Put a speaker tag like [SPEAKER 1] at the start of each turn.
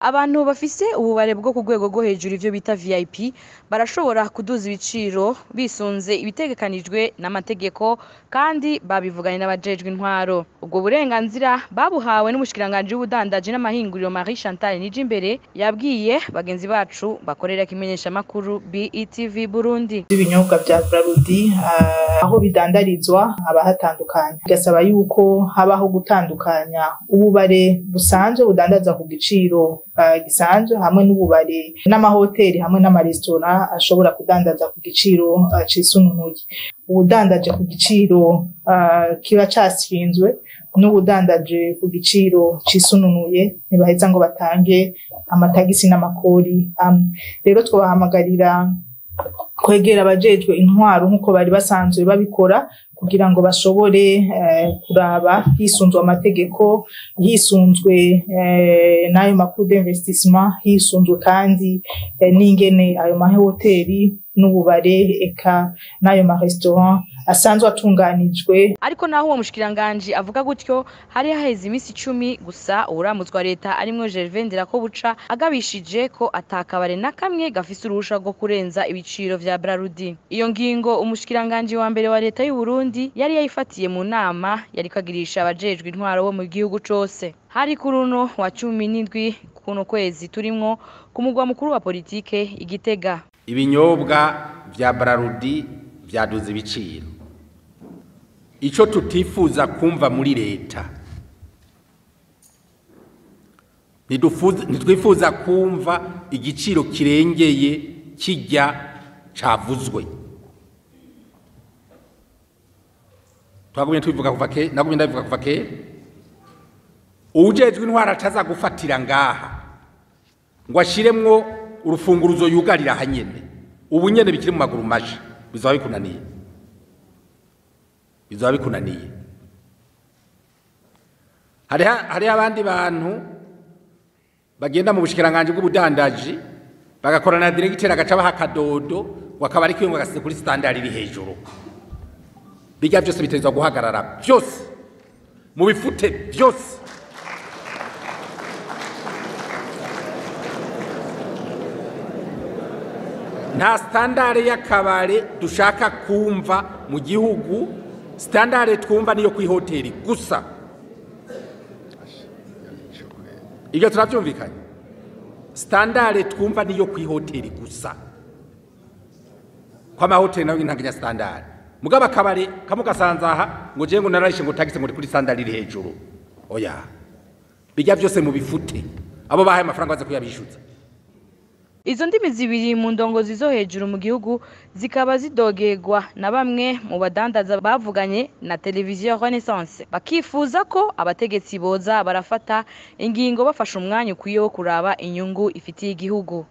[SPEAKER 1] Abantu bafise ububare bwo ku rwego rwo hejuru, ivyo bita VIP, barashobora kuduza ibiciro bisunze ibitegekanijwe n'amategeko kandi babivuganye n'abajejwe intwaro. Ubwo burenganzira babuhawe n'umushikiranganji w'ubudandaji n'amahinguriro, Marie Chantal Nijimbere, yabwiye bagenzi bacu bakorera kimenyeshamakuru BETV Burundi.
[SPEAKER 2] Ibinyobwa vya Brarudi aho bidandarizwa haba hatandukanye, bigasaba yuko habaho gutandukanya ububare busanzwe budandaza ku giciro gisanzwe hamwe n'ububare n'amahoteli hamwe n'amaresitora ashobora kudandaza ku giciro cisununuye. Ubudandaje ku giciro kiba cashinzwe n'ubudandaje ku giciro cisununuye ntibaheza ngo batange amatagisi n'amakori amwe. Rero twabahamagarira kwegera abajejwe intwaro nk'uko bari basanzwe babikora kugira ngo bashobore kuraba hisunzwe amategeko, hisunzwe n'ayo makuru d'investissement, hisunzwe kandi n'ingene ayo mahoteli n'ububare eka n'ayo marestaurant asanzwe atunganijwe.
[SPEAKER 1] Ariko naho uwo mushikiranganji avuga gutyo, hari haheze iminsi 10 gusa uwuramutswa leta arimwo Gervais Ndirakobuca agabishije ko atakabare na kamwe gafise uruhusha rwo kurenza ibiciro vya Brarudi. Iyo ngingo umushikiranganji wa mbere wa leta y'u Burundi yari yayifatiye mu nama yariko agirisha abajejwe intwaro bo mu gihugu cose. Hari kuri uno wa 17 kuno kwezi turimwo, ku mugwa mukuru wa politike Igitega.
[SPEAKER 3] Ibinyobwa vya Brarudi vyaduze ibiciro. Ico tutifuza kumva muri leta, ntitwifuza kumva igiciro kirengeye kijya cavuzwe. Twagumye tubivuga kuva ke, nagumye ndabivuga kuva ke. Uwujejwe intwaro ataza gufatira ngaha ngo ashiremwo urufunguruzo yugarira hanyene, ubu nyene bikiri mu maguru masha, bizaba bikunaniye, bizaba bikunaniye. Hari abandi bantu bagenda mu bushikiranganje bw'ubudandaji bagakorana na directeur, agaca baha akadodo ngo akaba ariko ngo agasize kuri standard iri hejuru. Bijya byose bitezwa guhagarara byose, mu bifute byose. Nta standard y'akabare dushaka kumva mu gihugu. Standard twumva niyo kuri hoteli gusa. Ibyo turabyumvikanye. Standard twumva niyo kuri hoteli gusa, kwa mahoteli nayo ntanganya standard. Mugaba akabare kamugasanza aha ngo je ngo nararishe ngo tagise ngo kuri standard iri hejuru, oya, bijya byose mu bifute. Abo bahaye amafaranga baza kuyabishyuza.
[SPEAKER 1] Izo ndimi zibiri mu ndongozi zo hejuru mu gihugu zikaba zidogerwa na bamwe mu badandaza bavuganye na televiziyo Renaissance, bakifuza ko abategetsi boza barafata ingingo bafashe umwanya ukwiye wo kuraba inyungu ifitiye igihugu.